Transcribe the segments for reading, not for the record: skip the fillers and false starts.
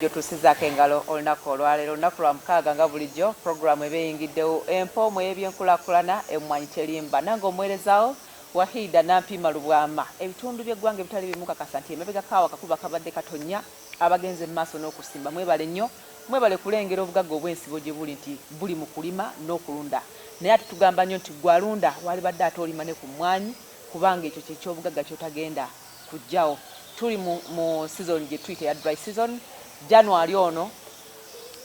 Gyotuusizaako engalo olunaku olwaleero, olunaku lwa mukaaga, nga bulijjo puroguramu eba eyingiddewo empoomu ey'ebyenkulaakulana, Emmwanyi Terimba. Nange omuweerezaawo Wahida Nampiima Lubwama. Ebitundu by'eggwanga ebitali bimu, kakasa nti emabega kaawa kakuba kabadde katonnya. Abagenze mu maaso n'okusimba, mwebale nnyo, mwebale kulengera obugagga obw'ensibo gye buli, nti buli mu kulima n'okulunda. Naye ate tugamba nnyo nti gwalunda walibadde ate olima ne ku mmwanyi, kubanga ekyo kyekyobugagga kyotagenda kujjawo. Tuli mu season gye tuyita ya dry season. January ono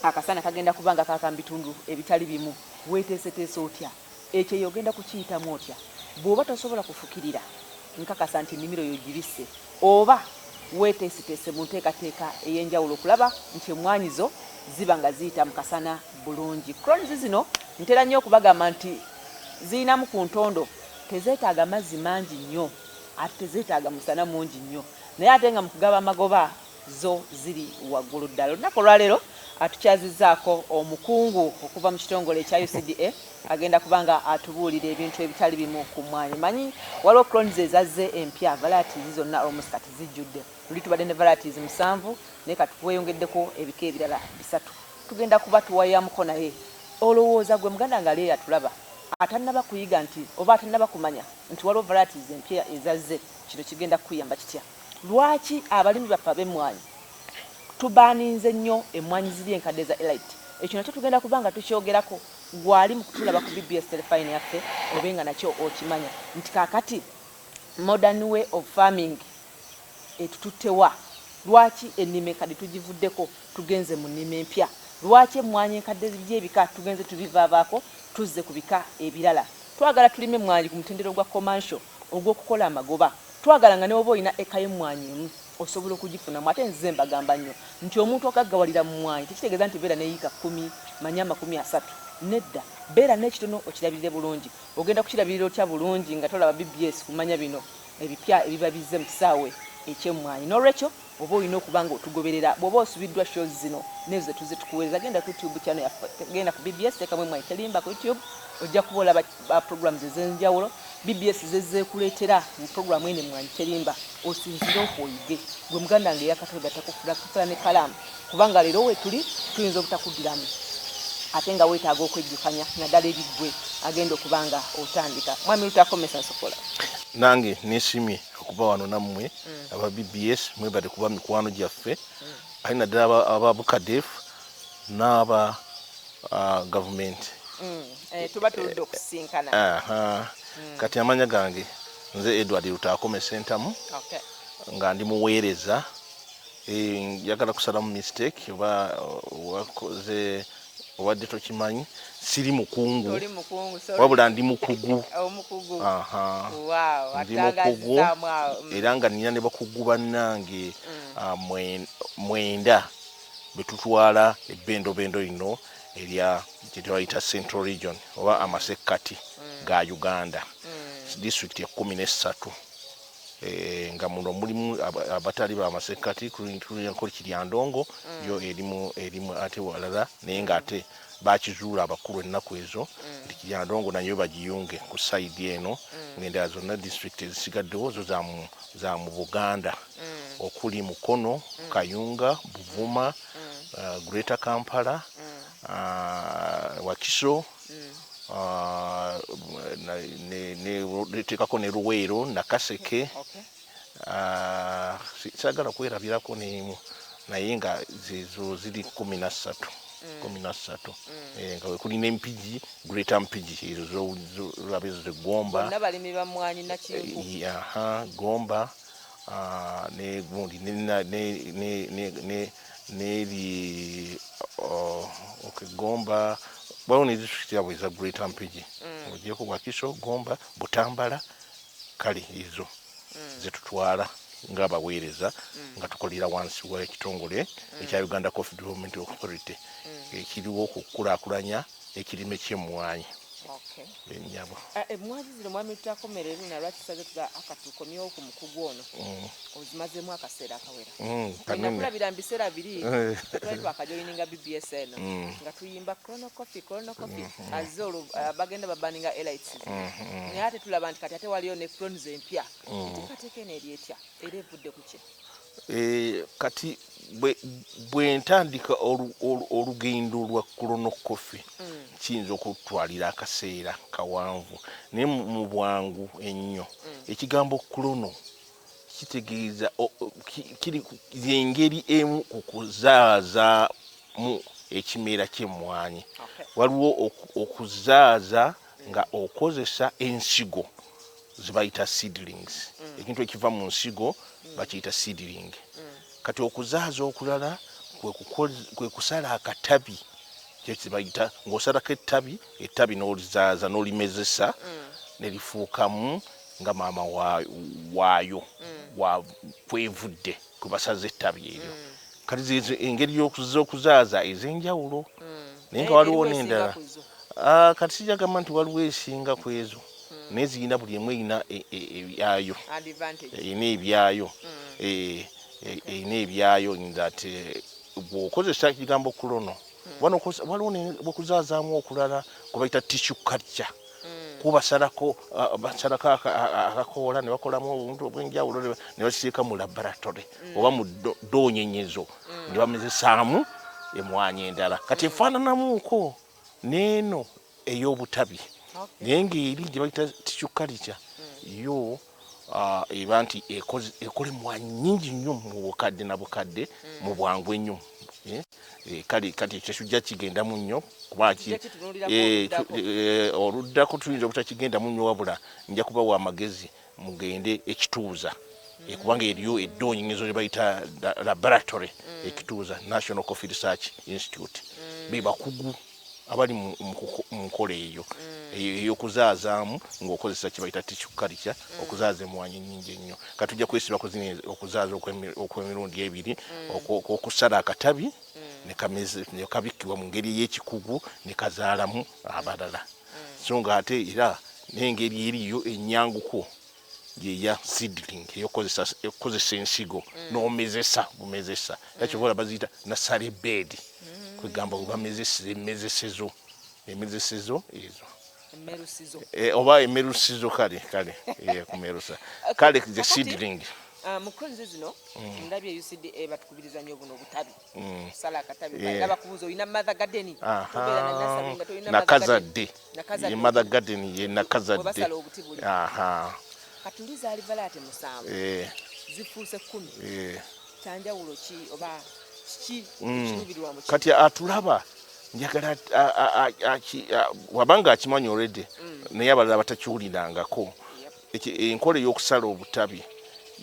akasana kagenda kuba nga kaaka mu bitundu ebitali bimu. Weeteeseteese otya? Ekyeyo ogenda kukiyitamu otya? Bw'oba tosobola kufukirira, nkakasa nti ennimiro yo gibisse oba weeteeseteese mu nteekateeka ey'enjawulo okulaba nti emmwanyi zo ziba nga ziyita mu kasana bulungi. Clones zino ntera nnyo okubagamba nti ziyinamu ku ntondo, tezeetaaga mazzi mangi nnyo, ate tezeetaaga musana mungi nnyo, naye ate nga mu kugaba amagoba zo ziri waggulu ddala. Olunaku olwaleero atukyazizaako omukungu okuva mu kitongole ekya UCDA, agenda kuba nga atubuulira ebintu ebitali bimu ku mmwanyi. Manyi waliwo clones ezazze empya, varieties zonna almost kati zijjudde. Luli tubadde ne varieties 7, naye kati tweyongeddeko ebika ebirala 3. Tugenda kuba tuwayamuko. Naye olowooza gwe muganda nga ali eyatulaba atannaba kuyiga nti oba atannaba kumanya nti waliwo varieties empya ezazze, kino kigenda kukuyamba kitya? Lwaki abalimi baffe ab'emmwanyi tubaninze nnyo emmwanyi ziri enkadde za Elite? Ekyo nakyo tugenda kuba nga tukyogerako. Gwali mu kutulaba ku BBS Terefayina yaffe, obe nga nakyo okimanya nti kaakati modern way of farming etututtewa. Lwaki ennima enkadde tugivuddeko, tugenze mu nnima empya? Lwaki emmwanyi enkadde byebika tugenze tubivaavaako, tuzze ku bika ebirala? Twagala tulime emmwanyi ku mutendera ogwa commercial, ogw'okukola amagoba. Twagala nga ne woba olina eka y'emmwanyi emu, osobola okugifunamu. Ate nzize mbagamba nnyo nti omuntu agaggawalira mu mmwanyi tekitegeeza nti beera neyiika 10, manye 30. Nedda, beera n'ekitono okirabirire bulungi. Ogenda kukirabirira otya bulungi nga tolaba BBS kumanya bino ebipya ebiba bizze mu kisaawe eky'emmwanyi? N'olwekyo oba olina okuba nga otugoberera. Bw'oba osubiddwa shows zino nezo zetuze tukuweereza, genda ku YouTube channel yaffe, genda ku BBS, teekamu Emmwanyi Terimba ku YouTube, ojja kuba olaba programs ez'enjawulo BBS zezeekuleetera mu programu eno Emmwanyi Terimba. Osinziire okwo oyige. Gwe muganda nga eyakatwegatta kufuna ne kalaamu, kubanga leero wetuli tuyinza obutakuddiramu, ate nga weetaaga okwejjukanya naddala ebiggwe agenda okuba nga otandika. Mwami Lutakomesa Nsokola. Nange nesimye okuba wano nammwe aba BBS. Mwebale kuba mikwano gyaffe, ate naddala aba Bucadef n'aba gavumenti. Tuba tuludde okusisinkana. Kati amanya gange nze Edward Lutaakome Sentamu, nga ndi muweereza. Njagala kusalamu mistake oba wakoze obadde tokimanyi, siri mukungu, wabula ndi mukugu. Ndi mukugu era nga nina ne bakugu bannange 9 betutwala ebbendobendo lino erya kyebayita Central Region oba amasekkati ga Uganda, district 13, nga muno mulimu abatali bamasekkati. Tulinako Kiryandongo, yo erimu ate walala, naye nga ate bakizuula abakulu ennaku ezo nti Kiryandongo nayo bagiyunge ku side eno, ng'endala zonna district ezisigaddewo zo za mu Buganda, okuli Mukono, Kayunga, Buvuma, Greater Kampala, Wakiso, neteekako ne Luweero, Nakaseke. Saagala kwerabirako n'emu, naye nga zezo ziri 13, 13, nga wekuli n'Empigi, Greater Mpigi, ezo zolaba ezo zegomba. Bonna balimi ba mmwanyi nakinku. Aha, Gomba ne gundi neri, okay, Gomba waliwo ne district yabwe eza Greater Mpigi, ogyeko Wakiso, Gomba, Butambala. Kale ezo zetutwala ng'abaweereza nga tukolera wansi w'ekitongole ekya Uganda Coffee Development Authority, ekiriwo okukulaakulanya ekirime ky'emmwanyi. Ennyabo. Emmwanyi zino, mwami Lutakomera, eruna lwaki tusaze tuga akatukomyewo ku mukugu ono? Ozimazeemu akaseera akawera. Nakulabira mu biseera biri twali twakajoyininga BBS eno, nga tuyimba Clonal Coffee, Clonal Coffee azze, olwo bagenda babaninga Elites, naye ate tulaba nti kati ate waliyo ne clones empya. Enteekateeka eno eri etya era evudde ku ki? Kati bwe ntandika olugendo lwa clonal coffee, kiyinza okutwalira akaseera kawanvu, naye mu bwangu ennyo, ekigambo clonal kitegeeza kiri yengeri emu ku kuzaazaamu ekimera ky'emmwanyi. Waliwo okuzaaza nga okozesa ensigo zebayita seedlings. Ekintu ekiva mu nsigo bakiyita seedling. Kati okuzaaza okulala kwe kusala akatabi, kyekibayita ng'osalako ettabi, ettabi n'olizaaza n'olimezesa ne lifuukamu nga maama waayo kwevudde kwe basaze ettabi eryo. Kati zezo engeri y'okuzaaza ez'enjawulo, naye nga waliwo n'endala. Kati sijagamba nti waliwo esinga ku ezo, naye zirina, buli emu erina ebyayo, erina ebyayo, erina ebyayo in that bw'okozesa ekigambo clonal, waliwo okuzaazaamu okulala kwe bayita tissue culture, kubasalako basalako akakoola ne bakolamu obuntu obw'enjawulo ne bakiteeka mu laboratory oba mu ddoonyenyezo ne bamezesaamu emwanyi endala. Kati efaananamuuko n'eno ey'obutabi, naye ng'eri gye bayita tissue culture yo eba nti ekola emwanyi nnyingi nnyo mu bukadde na bukadde mu bwangu ennyo. Kale kati ekyo kijja kigendamu nnyo kuba oluddako tuyinza obutakigendamu nnyo, wabula nja kubawa amagezi mugende ekituuza, kubanga eriyo eddoonyenyezo lye bayita laboratory ekituuza, National Coffee Research Institute. Be bakugu abali mu nkola eyo ey'okuzaazaamu ng'okozesa kye bayita tissue culture, okuzaaza emmwanyi ennyingi ennyo. Kati tujja kwesiba ku zino okuzaaza okw'emirundi ebiri, okusala akatabi ne kabikkibwa mu ngeri ey'ekikugu ne kazaalamu abalala. So nga ate era n'engeri eriyo ennyanguko yeya seedling, eyokukozesa ensigo n'omezesa bumezesa, era kyova olaba baziyita nursery bed, kwegamba bwe bamezesa emmezesezo, emezesezo ezo. Emmerusizo. Oba emmerusizo, kale kumerusa, kale the seedling. Mu clones zino ndabye UCDA batukubiriza nnyo buno obutabi, kusala akatabi. Era bakubuuza, olina mother garden? Tobeera na nursery nga tolina mother garden. Nakazadde. Nakazadde. Ye mother garden ye nakazadde. Basala obuti buli. Kati luli zaali variety 7, zifuuse 10. Kyanjawulo ki oba kiki ekiruubirirwa mu kino? Kati atulaba njagala wabanga akimanyi already, naye abalala batakiwulirangako. Enkola ey'okusala obutabi,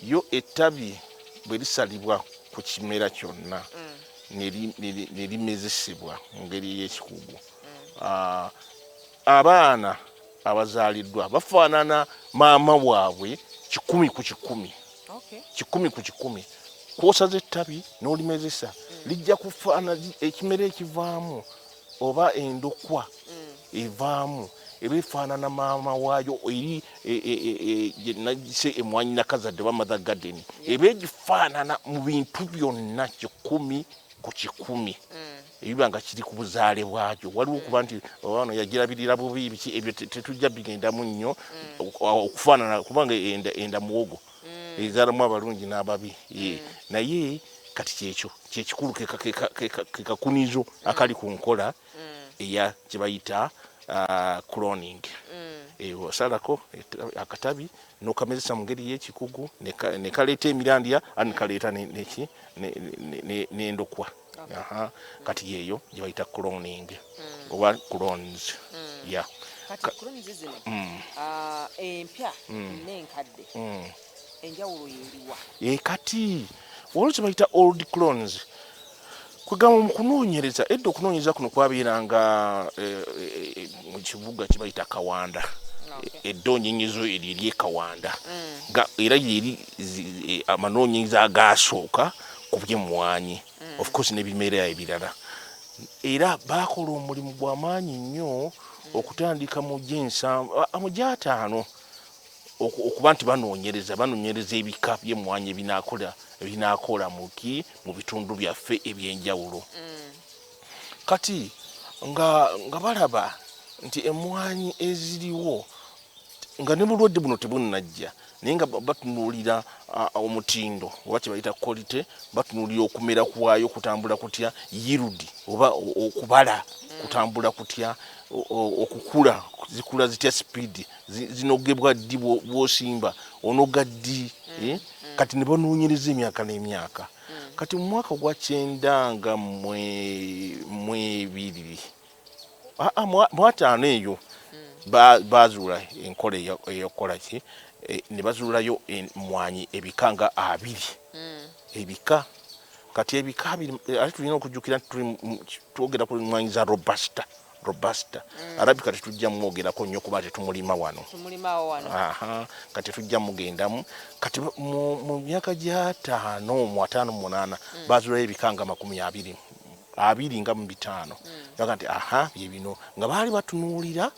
yo ettabi bwe lisalibwa ku kimera kyonna ne limezesebwa mu ngeri ey'ekikugu, abaana abazaaliddwa bafaanana maama waabwe 100%. 100%. Kwosaza ettabi n'olimezesa, lijja kufaana ekimera ekivaamu oba endokwa evaamu eba efaanana maama waayo eri gye nagise emwanyi nakazadde oba mother garden, eba egifaanana mu bintu byonna 100%, ebiba nga kiri ku buzaale bwakyo. Waliwo okuba nti ono yagirabirira bubi, biki ebyo tetujja bigendamu nnyo. Okufaanana kubanga enda muwogo ezaalamu abalungi n'ababi. Naye kati kyekyo kyekikulu, ke kakunizo akali ku nkola eya kye bayita cloning. Osalako akatabi n'okamezesa mu ngeri y'ekikugu ne kaleeta emirandira ate ne kaleeta neki n'endokwa. Aha. Kati yeeyo gye bayita cloning oba clones, yeah. Kati clones zino empya n'enkadde, enjawulo yeriwa? Kati waliwo kye bayita old clones. Kwegamba mu kunoonyereza edda, okunoonyereza kuno kwabeeranga mu kibuga kye bayita Kawanda. Eddoonyenyezo eryo ery'e Kawanda nga era yeri amanoonyereza agaasooka ku by'emmwanyi, of course n'ebimera ebirala. Era baakola omulimu gw'amaanyi nnyo okutandika mu gy'ensanvu, mu gy'ataano, okuba nti banoonyereza ebika by'emmwanyi ebinaakola muki mu bitundu byaffe ebyenjawulo. Kati nga balaba nti emmwanyi eziriwo Nga ne bulwadde buno tebunnajja, naye nga batunuulira omutindo oba kye bayita quality, batunuulira okumera kwayo kutambula kutya, yield oba okubala kutambula kutya, okukula zikula zitya, speed zinogebwa ddi, bw'osimba onoga ddi, eh? Kati ne banoonyereza emyaka n'emyaka. Kati mu mwaka gwa 92, mu 50 eyo, bazuula enkola eyokukola ki, ne bazuulayo emmwanyi ebika nga 20. Ebika kati ebika 20, ate tulina okujjukira nti twogera ku mmwanyi za robusta. Robusta, arabica tetujja mwogerako nnyo kuba tetumulima wano. Tumulimawo wano. Aha, kati tujja mugendamu. Kati mu myaka gy'ataano mu 58 bazuulayo ebika nga 20, 25. Baga nti aha, bye bino nga baali batunuulira.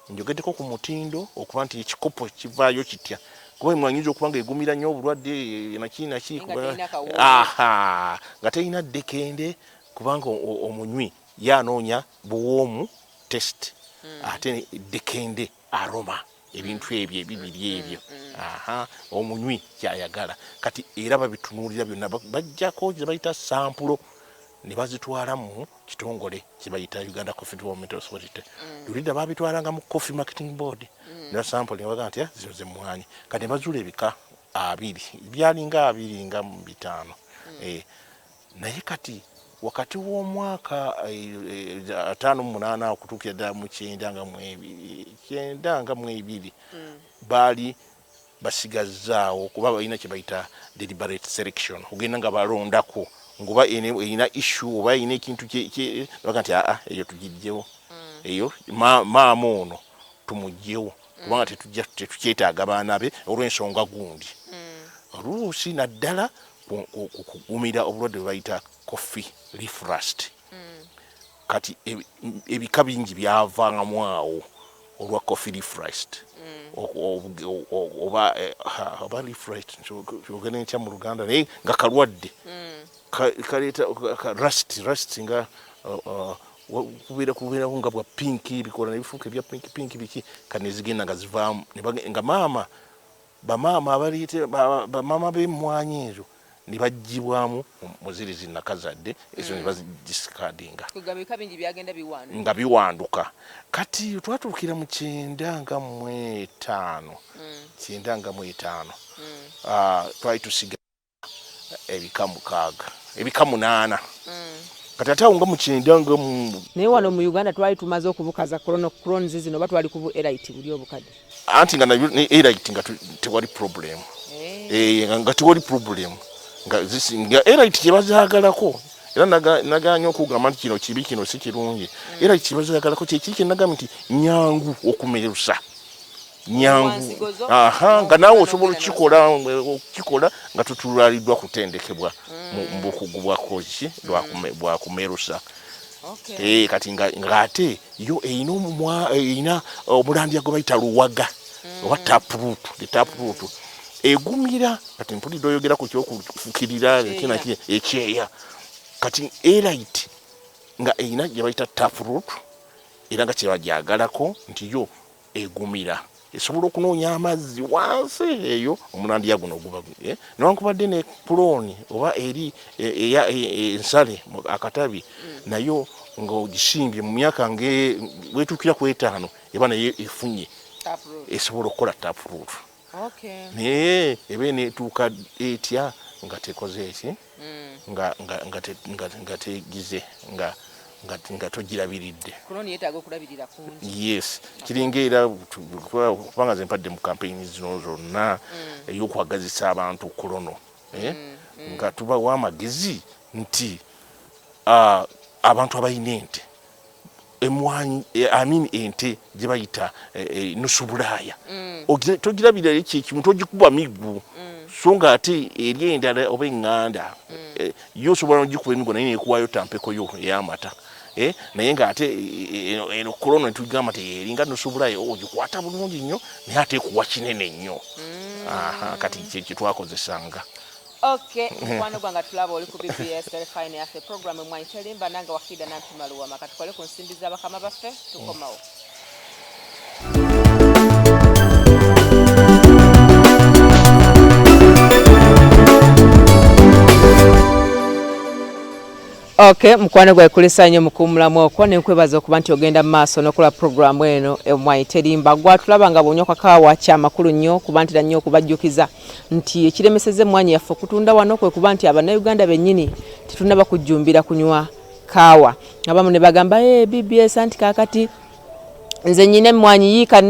Njogeddeko ku mutindo, okuba nti ekikopo kivaayo kitya, kuba emwanyi eyinza okuba nga egumira nnyo obulwadde, naki naki, Nga terina kawuuwo. Aha, nga terina ddekende, kubanga omunywi ye anoonya buwoomu, taste, ate ddekende, aroma, ebintu ebyo ebibiri ebyo, aha, omunywi kyayagala. Kati era babitunuulira byonna, bajjako ze bayita sample ne bazitwala mu kitongole kye bayita Uganda Coffee Development Authority. Lulidda babitwalanga mu Coffee Marketing Board ne basample ne bagaa nti, "Ah, zino zemmwanyi." Kati ne bazuula ebika 20, byalinga 25. Naye kati wakati w'omwaka 58 okutuukira ddala mu 92, 92, baali basigazzaawo, kuba balina kye bayita deliberate selection, ogenda nga balondako ngoba erina issue oba erina ekintu baga nti aa, eyo tugijjewo, eyo maama ono tumugjewo, kubanga tetujja tetukyetaaga baana be olw'ensonga gundi. Oluusi naddala ku kugumira obulwadde bwe bayita coffee leaf rust. Kati ebika bingi byavaamu awo olwa coffee leaf rust. Oba oba leaf rust kyogere ntya mu Luganda, naye nga kalwadde kaleeta rust. Rust nga kubeerawo nga bwa pink, bikola nebifuuka ebya pink pink biki. Kati nezigenda nga zivaamu nga maama, bamaama abaleete bamaama b'emmwanyi ezo ne baggyibwamu mu ziri zinakazadde ezo ne bazidiscardinga. Kugamba ebika bingi byagenda biwanduka. Nga biwanduka. Kati twatuukira mu 95, 95, twali tusiga ebika 6, ebika 8. Kati ate awo nga mu kyenda nga mu Naye wano mu Uganda twali tumaze okubukaza clones zino, oba twali ku bu elite buli obukadde? Anti nga nayo ne elite nga tewali problem. Nga tewali problem, nga nga elite kyebazaagalako, era naganye okugamba nti kino kibi, kino si kirungi. Elite kyebazaagalako kyekiri kyenagambye nti nyangu okumerusa, nyangu. Wansigo zo, aha, nga naawe osobola n'ogenda. okukikola nga tutulaliddwa kutendekebwa mu bukugu bwa koki bwakumerusa. Kati ng'ate yo erina erina omulandira gwe bayita luwaga oba taproot. The taproot egumira. Kati mpulidde oyogera ku kyokufukirira Ekyeya. Ekyeya. Kati elite nga erina gye bayita taproot, era nga kyebagyagalako nti yo egumira, esobola okunoonya amazzi wansi eyo. Omulandira guno guba newankubadde ne clone oba eri ensale akatabi, nayo ng'ogisimbye mu myaka wetuukira ku 5 eba naye efunye Taproot. Esobola okukola taproot. Naye eba eneetuuka etya nga tekoze eki, nga tegize nga togirabiridde? Clone yeetaaga okulabirira kungi. Yes, kiringa era kubanga nze mpadde mu kampeyini zino zonna ey'okwagazisa abantu clone, eh? Nga tubawa amagezi nti abantu abalina ente emwanyi, I mean ente gye bayita nusu bulaaya, togirabira ekyekimu, togikuba miggu. So nga ate eri endala oba eŋŋanda, yo osobola nogikuba emiggo naye nekuwaayo tampeko yo ey'amata. Naye ng'ate eno clone netugamba nti eringa nusu bulaaya, ogikwata bulungi nnyo naye ate ekuwa kinene nnyo. Aha, kati kyetwakozesanga. Okay, mukwano gwange tulaba oli ku BBS Terefayina yaffe, program Emwanyi Terimba, nange Wakida Nampima Luwama. Katukole ku nsimbi z'abakama baffe, tukomawo. Okay, mukwano gwawe kulisa nnyo mukuumulamu okwo ne nkwebaza okuba nti ogenda mu maaso n'okola puroguramu eno Emmwanyi Terimba. Gwatulaba nga bw'onywa kakaawa kyamakulu nnyo kuba ntera nnyo okubajjukiza nti ekiremesezza emmwanyi yaffe okutunda wano kwe kuba nti Abannayuganda bennyini tetunnaba kujjumbira kunywa kaawa. Abamu ne bagamba ee BBS anti kaakati nze nyina emmwanyi yiika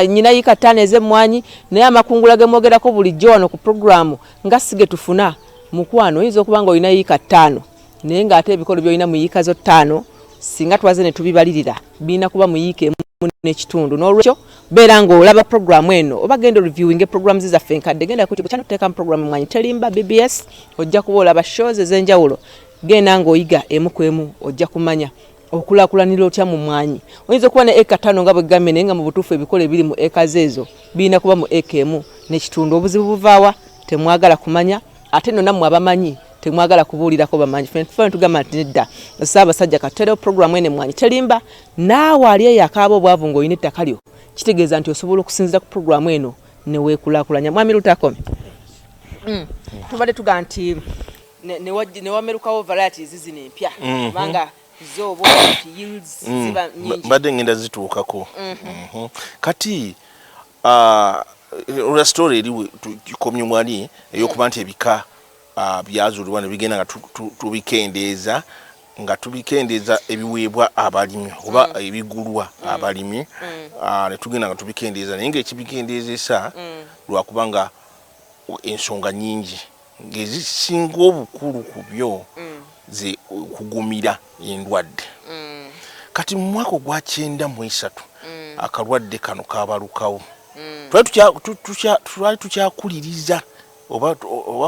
nyina yiika ttaano ez'emmwanyi naye amakungula ge mwogerako bulijjo wano ku puroguramu nga si ge tufuna. Mukwano oyinza okuba nga olina yiika ttaano naye ng'ate ebikolo by'olina mu yiika zo ttaano singa twaze ne tubibalirira birina kuba mu yiika emu n'ekitundu. N'olwekyo beera ng'olaba puroguramu eno oba genda oreviewinge programs zaffe enkadde, genda ku YouTube channel tuteekamu puroguramu Emmwanyi Terimba BBS, ojja kuba olaba shows ez'enjawulo. Genda ng'oyiga emu ku emu ojja kumanya okulaakulanira otya mu mmwanyi. Oyinza okuba ne eka ttaano nga bwe gambye naye nga mu butuufu ebikolo ebiri mu eka zo ezo birina kuba mu eka emu n'ekitundu. Obuzibu buvaawa? Temwagala kumanya ate nno nammwe abamanyi temwagala kubuulirako bamanyi. Ffe tufa ne tugamba nti nedda, Ssaabasajja katuteerewo puroguramu eno Emmwanyi Terimba. Naawe ali eyo akaaba obwavu ng'olina ettaka lyo, kitegeeza nti osobola okusinziira ku puroguramu eno ne weekulaakulanya. Mwami Lutakome, tubadde tugamba nti ne wamerukawo varieties zino empya kubanga zo oba nti yields ziba nnyingi. Mbadde ngenda zituukako. Kati olwa story eri tukomye wali ey'okuba nti ebika byazuulibwa ne bigenda nga tubikendeeza nga tubikendeeza ebiweebwa abalimi oba ebigulwa abalimi, ne tugenda nga tubikendeeza naye ng'ekibikendeezesa lwakuba nga ensonga nnyingi ng'ezisinga obukulu ku byo ze okugumira endwadde. Kati mu mwaka ogwa 93 akalwadde kano kabalukawo. Twali tukyakuliriza oba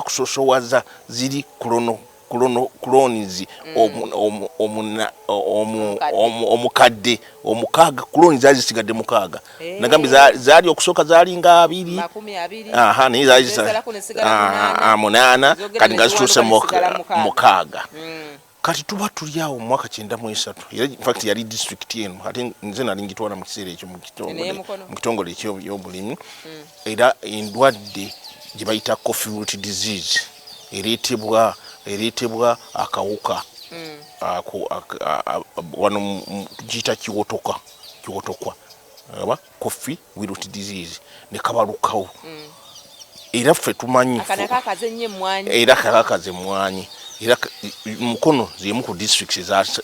kusosowaza ziri clones omukadde omukaaga, clone zaali zisigadde mukaaga. Nagambye zaali okusooka zaali nga abiri, aha, naye zaali munaana, kati nga zituuse mukaaga. Kati tuba tuli awo mu mwaka 93, era infact yali district eno ate nze nali ngitwala mu kiseera ekyo mu kitongole ekyobulimi. Era endwadde gye bayita coffee wilt disease ereetebwa akawuka wano tugiyita kiwotoka, kiwotokwa oba coffee wilt disease ne kabalukawo. Era ffe tumanyi era kakakaza emmwanyi, era Mukono z'emu ku districts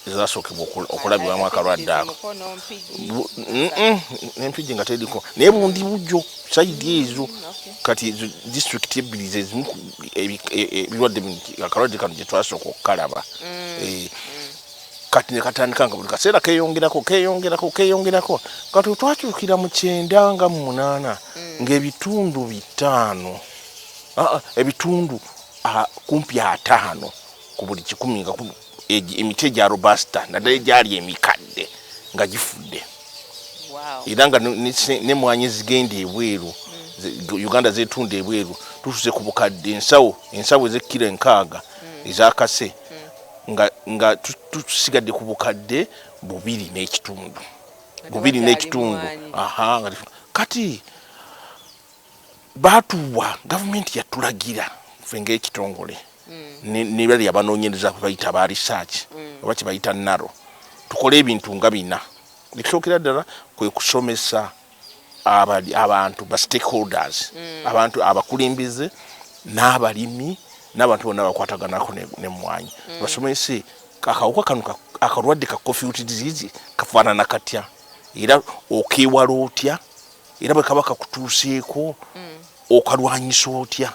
ezasookebwa okulabibwamu akalwadde ako, n'Empigi nga teriko naye bundi bujjo side ezo. Kati ezo district ebbiri zezimu ebirwadde akalwadde kano gye twasooka okukalaba. Kati ne katandika nga buli kaseera keeyongerako keeyongerako keeyongerako. Kati twatuukira mu 98 ng'ebitundu 5, ebitundu kumpi 50 ku buli 100 nga emiti egya robusta naddala egyali emikadde nga gifudde. Era nga n'emmwanyi ezigenda ebweru, Uganda zetunda ebweru, tutuuse ku bukadde ensawo ensawo ez'ekkiro 60 ezakase nga tusigadde ku bukadde 2.5, 2.5. Aha, kati batuwa gavumenti yatulagira ffe ng'ekitongole ne bali abanoonyereza bayita ba research oba kye bayita NARO tukole ebintu nga bina. Ekisookera ddala kwe kusomesa abantu ba stakeholders, abantu abakulembeze n'abalimi n'abantu bonna bakwataganako n'emmwanyi, basomese akawuka kano akalwadde ka coffee wilt disease kafaanana katya, era okeewala otya, era bwe kaba kakutuuseeko okalwanyisa otya.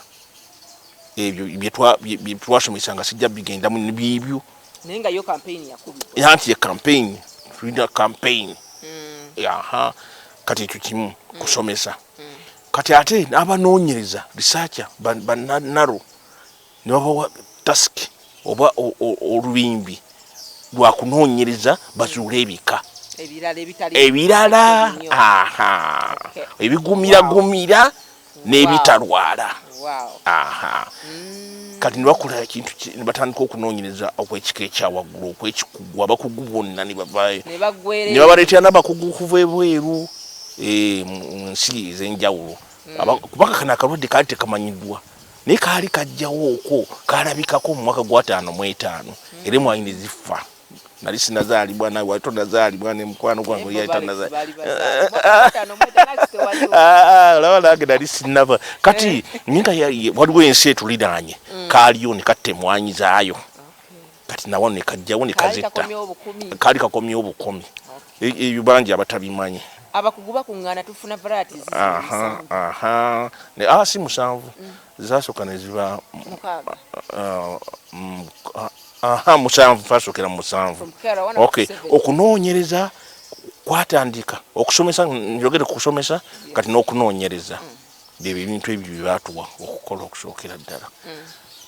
Ebyo bye twasomesa nga sijja bigendamu byebyo. Naye nga yo campaign yakubibwa. Anti ye campaign, tulina campaign. Aha, kati ekyo kimu kusomesa. Kati ate n'abanoonyereza researcher bannaro ne babawa task oba olubimbi lwa kunoonyereza bazuule ebika ebirala, aha, ebigumiragumira n'ebitalwala. Aha, kati ne bakola ekintu ne batandika okunoonyereza okw'ekika ekyawaggulu okw'ekikugu, abakugu bonna ne bavaayo ne babaleetera n'abakugu okuva ebweru mu nsi ez'enjawulo, kubanga kano akalwadde kaali tekamanyiddwa. Naye kaali kajjawo okwo kalabikako mu mwaka gwa 55, era emwanyi ne zifa. Nali sinazaalibwa, nawe wali tonazaalibwa, ne mukwano gwange yali tanazaalibwa. Olaba nange nali sinava. Kati ninga waliwo ensi etuliraanye, kaaliyo ne katta emwanyi zaayo. Kati nawano ne kajjawo ne kazitta, kaali kakomyewo bukomi. Ebyo bangi abatabimanyi. Abakugu bakuŋŋaana, tufuna varieties. Aha, si 7, zasooka ne ziba 6. Aha, 7, twasookera mu 7. Okay, okunoonyereza kwatandika, okusomesa, njogere ku kusomesa kati n'okunoonyereza, byebyo ebintu ebyo bye baatuwa okukola okusookera ddala.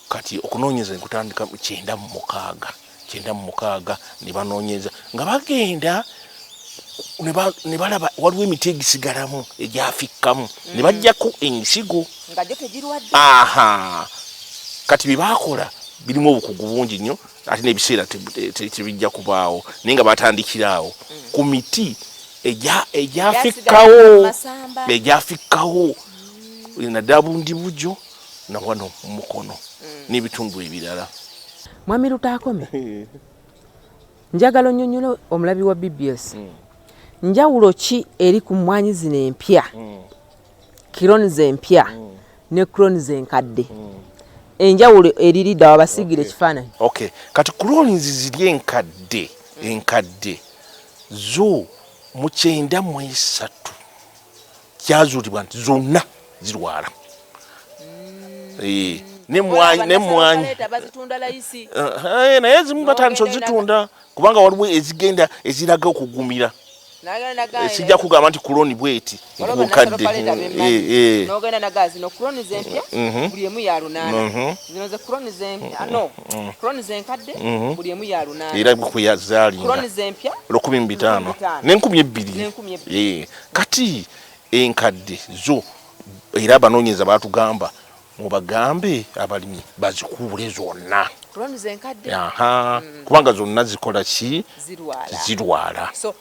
Kati okunoonyereza nekutandika mu 96, 96 ne banoonyereza nga bagenda ne balaba waliwo emiti egisigalamu egyafikkamu, ne bajjako ensigo nga gyo tegirwadde. Aha, kati bye baakola birimu obukugu bungi nnyo, ate n'ebiseera tebijja kubaawo, naye nga batandikira awo ku miti egyafikkawo, Masamba. Egyafikkawo naddala Bundibugyo nawano mu Mukono n'ebitundu ebirala. Mwami Lutaakome, njagala onnyonnyole omulabi wa BBS njawulo ki eri ku mmwanyi zino empya, clones empya ne clones enkadde, enjawulo eriridda wabasiigira ekifaananyi. Okay, kati clones ziri enkadde zo mu 93 kyazuulibwa nti zonna zirwala. Nemwanyi bazitunda layisi. Naye ezimu batandise ozitunda kubanga waliwo ezigenda eziraga okugumira. Sijja kugamba nti clone bweti nkadde. Nogenda naga zino clones empya, buli emu ya 800. Zino ze clones empya, no, clones enkadde, buli emu ya 800. Era kweyazalinga. Clones empya 1500 1500. N'enkumbi ebbiri. N'enkumbi ebbiri. Kati enkadde zo era abanoonyereza batugamba mubagambe abalimi bazikuule zonna. Clones enkadde. Aha, kubanga zonna zikola ki? Zirwala. Zirwala. So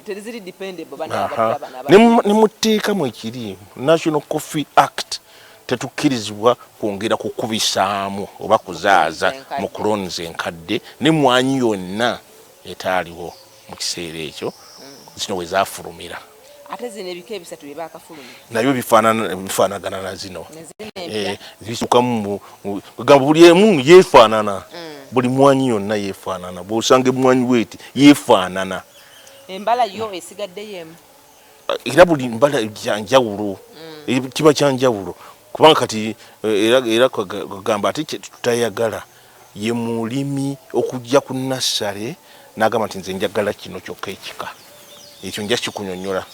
teziri dependable bana. Abatulaba. Ne mu tteeka mwekiri, National Coffee Act, tetukkirizibwa kwongera kukubisaamu oba kuzaaza enkadde. Mu clones enkadde nemwanyi yonna etaaliwo mu kiseera ekyo zino we zaafulumira. Ate zino ebika ebisatu bye bakafulumya? Nabyo bifaanagana na zino. Nezino empya? Bisukamu gamba buli emu yeefaanana, buli mwanyi yonna yeefaanana. Bw'osanga emwanyi bweti yeefaanana. Embala yo esigaddeyo emu? Era buli mbala kyanjawulo. Kiba kyanjawulo kubanga kati era kagamba ate tutayagala ye mulimi okujja ku nassale n'agamba nti nze njagala kino kyokka, ekika ekyo nja kikunyonyola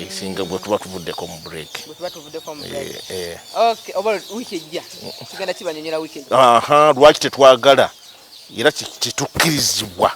singa bwe tuba tuvuddeko mu break. Bwe tuba tuvuddeko mu break. Eh. Okay, oba wiiki ejja tugenda kibanyonyola wiiki ejja. Aha, lwaki tetwagala era tetukkirizibwa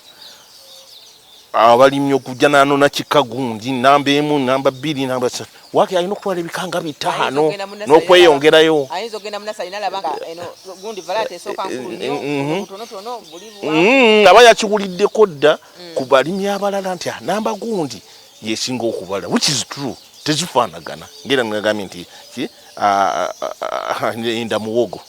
abalimi okujja nanona kika gundi namba 1, namba 2, namba 3? Waaki alina okutwala ebika nga 5 Ogenda mu nursery n'okweyongerayo. Ayinza ogenda mu nursery nalaba nga eno gundi variety esooka nkulu nnyo, butonotono buli Aba yakiwuliddeko dda ku balimi abalala nti namba gundi yesinga okubala, which is true. Tezifaanagana ngera nagambye nti ki enda muwogo.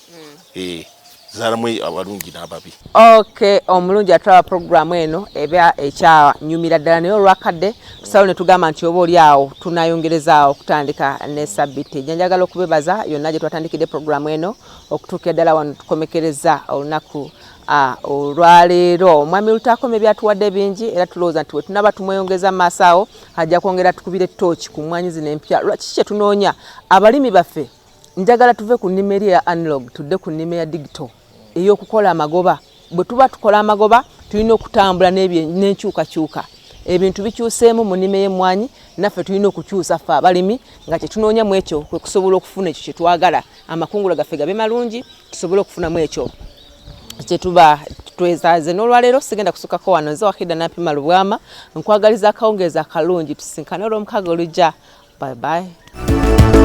Zaalamu abalungi n'ababi. Okay, omulungi atwala programu eno eba ekyanyumira ddala, naye olwakadde tusalawo ne tugamba nti oba oli awo tunayongerezaawo okutandika ne sabbitti ejja. Njagala okubebaza yonna gye twatandikidde programu eno okutuukira ddala wano tukomekereza olunaku olwaleero. Omwami Lutaakome byatuwadde bingi, era tulowooza nti bwe tunaba tumweyongeza mu maaso awo ajja kwongera tukubira ettooki ku mmwanyi zino empya. Lwaki kye tunoonya abalimi baffe? Njagala tuve ku nnima eri eya analog tudde ku nnima eya digital ey'okukola amagoba. Bwe tuba tukola amagoba tulina okutambula n'enkyukakyuka. Ebintu bikyuseemu mu nnima ey'emmwanyi, naffe tulina okukyusa ffe abalimi nga kyetunoonya mu ekyo kwe kusobola okufuna ekyo kye twagala, amakungula gaffe gabe malungi, tusobole okufunamu ekyo kyetuba twezaaze. N'olwaleero sigenda kusukako wano. Nze Wahida Nampima Lubwama, nkwagaliza akawungeezi akalungi. Tusinkane olwomukaaga olujja. Bye bye.